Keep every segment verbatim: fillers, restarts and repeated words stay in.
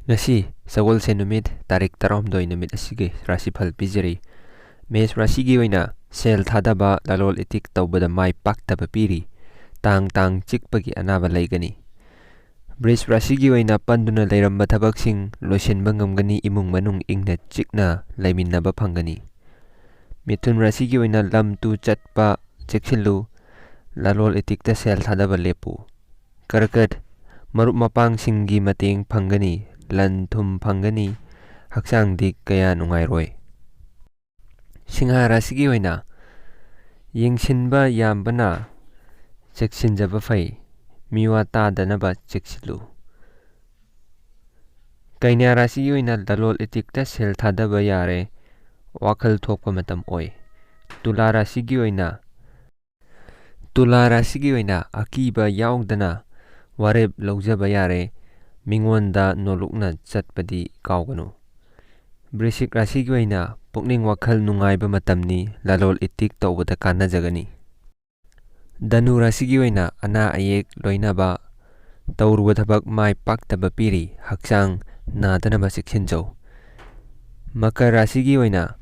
ꯉꯁꯤ ꯁꯒꯣꯜꯁꯦꯟ ꯅꯨꯃꯤꯠ, ꯇꯥꯔꯤꯛ ꯇꯔꯥꯍꯨꯝꯗꯣꯏ ꯅꯨꯃꯤꯠ ꯑꯁꯤꯒꯤ ꯔꯥꯁꯤꯐꯜ ꯄꯤꯖꯔꯤ꯫ ꯃꯦꯁ ꯔꯥꯁꯤꯒꯤ ꯑꯣꯏꯅ ꯁꯦꯜ ꯊꯥꯗꯕ, ꯂꯂꯣꯟ ꯏꯇꯤꯛ ꯇꯧꯕꯗ ꯃꯥꯏ ꯄꯥꯛꯇꯕ ꯄꯤꯔꯤ꯫ ꯇꯥꯡ ꯇꯥꯡ ꯆꯤꯛꯄꯒꯤ ꯑꯅꯥꯕ ꯂꯩꯒꯅꯤ꯫ ꯕ꯭ꯔꯤꯖ ꯔꯥꯁꯤꯒꯤ ꯑꯣꯏꯅ ꯄꯟꯗꯨꯅ ꯂꯩꯔꯝꯕ ꯊꯕꯛꯁꯤꯡ ꯂꯣꯏꯁꯤꯟꯕ ꯉꯝꯒꯅꯤ, ꯏꯃꯨꯡ ꯃꯅꯨꯡ ꯏꯪꯅ ꯆꯤꯛꯅ ꯂꯩꯃꯤꯟꯅꯕ ꯐꯪꯒꯅꯤ꯫ ꯃꯤꯊꯨꯟ ꯔꯥꯁꯤꯒꯤ ꯑꯣꯏꯅ ꯂꯝ ꯇꯨ ꯆꯠꯄ ꯆꯦꯛꯁꯤꯜꯂꯨ, ꯂꯂꯣꯟ ꯏꯇꯤꯛꯇ ꯁꯦꯜ ꯊꯥꯗꯕ ꯂꯦꯞꯄꯨ꯫ ꯀꯔꯀꯠ, ꯃꯔꯨꯞ ꯃꯄꯥꯡꯁꯤꯡꯒꯤ ꯃꯇꯦꯡ ꯐꯪꯒꯅꯤ, ꯂꯟ ꯊꯨꯝ ꯐꯪꯒꯅꯤ, ꯍꯛꯆꯥꯡꯗꯤ ꯀꯌꯥ ꯅꯨꯡꯉꯥꯏꯔꯣꯏ꯫ ꯁꯤꯡꯍꯥ ꯔꯥꯁꯤꯒꯤ ꯑꯣꯏꯅ ꯌꯦꯡꯁꯤꯟꯕ ꯌꯥꯝꯕꯅ ꯆꯦꯛꯁꯤꯟꯖꯕ ꯐꯩ, ꯃꯤꯋꯥ ꯇꯥꯗꯅꯕ ꯆꯦꯛꯁꯤꯜꯂꯨ꯫ ꯀꯩꯅ꯭ꯌꯥ ꯔꯥꯁꯤꯒꯤ ꯑꯣꯏꯅ ꯂꯂꯣꯟ ꯏꯇꯤꯛꯇ ꯁꯦꯜ ꯊꯥꯗꯕ ꯌꯥꯔꯦ, ꯋꯥꯈꯜ ꯊꯣꯛꯄ ꯃꯇꯝ ꯑꯣꯏ꯫ ꯇꯨꯂꯥ ꯔꯥꯁꯤꯒꯤ ꯑꯣꯏꯅ, ꯇꯨꯂꯥ ꯔꯥꯁꯤꯒꯤ ꯑꯣꯏꯅ ꯑꯀꯤꯕ ꯌꯥꯎꯗꯅ ꯋꯥꯔꯦꯞ ꯂꯧꯖꯕ ꯌꯥꯔꯦ, ꯃꯤꯉꯣꯟꯗ ꯅꯣꯂꯨꯛꯅ ꯆꯠꯄꯗꯤ ꯀꯥꯎꯒꯅꯨ꯫ ꯕ꯭ꯔꯤꯁꯤꯛ ꯔꯥꯁꯤꯒꯤ ꯑꯣꯏꯅ ꯄꯨꯛꯅꯤꯡ ꯋꯥꯈꯜ ꯅꯨꯡꯉꯥꯏꯕ ꯃꯇꯝꯅꯤ, ꯂꯂꯣꯟ ꯏꯇꯤꯛ ꯇꯧꯕꯗ ꯀꯥꯟꯅꯖꯒꯅꯤ꯫ ꯙꯅꯨ ꯔꯥꯁꯤꯒꯤ ꯑꯣꯏꯅ ꯑꯅꯥ ꯑꯌꯦꯛ ꯂꯣꯏꯅꯕ, ꯇꯧꯔꯨꯕ ꯊꯕꯛ ꯃꯥꯏ ꯄꯥꯛꯇꯕ ꯄꯤꯔꯤ, ꯍꯛꯆꯥꯡ ꯅꯥꯗꯅꯕ ꯆꯦꯛꯁꯤꯟꯖꯧ꯫ ꯃꯀꯔ ꯔꯥꯁꯤꯒꯤ ꯑꯣꯏꯅ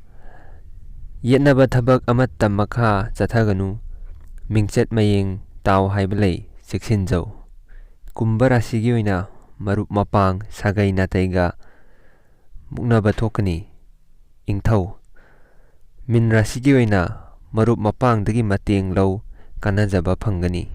ꯌꯦꯠꯅꯕ ꯊꯕꯛ ꯑꯃꯠꯇ ꯃꯈꯥ ꯆꯠꯊꯒꯅꯨ, ꯃꯤꯡꯆꯠ ꯃꯌꯦꯡ ꯇꯥꯎ ꯍꯥꯏꯕ ꯂꯩ, ꯆꯦꯛꯁꯤꯟꯖꯧ꯫ ꯀꯨꯝꯚ ꯔꯥꯁꯤꯒꯤ ꯑꯣꯏꯅ ꯃꯔꯨꯞ ꯃꯄꯥꯡ, ꯁꯥꯒꯩ ꯅꯥꯇꯩꯒ ꯃꯨꯛꯅꯕ ꯊꯣꯛꯀꯅꯤ꯫ ꯏꯪꯊꯧ꯫ ꯃꯤꯟ ꯔꯥꯁꯤꯒꯤ ꯑꯣꯏꯅ ꯃꯔꯨꯞ ꯃꯄꯥꯡꯗꯒꯤ ꯃꯇꯦꯡ ꯂꯧ, ꯀꯥꯟꯅꯖꯕ ꯐꯪꯒꯅꯤ꯫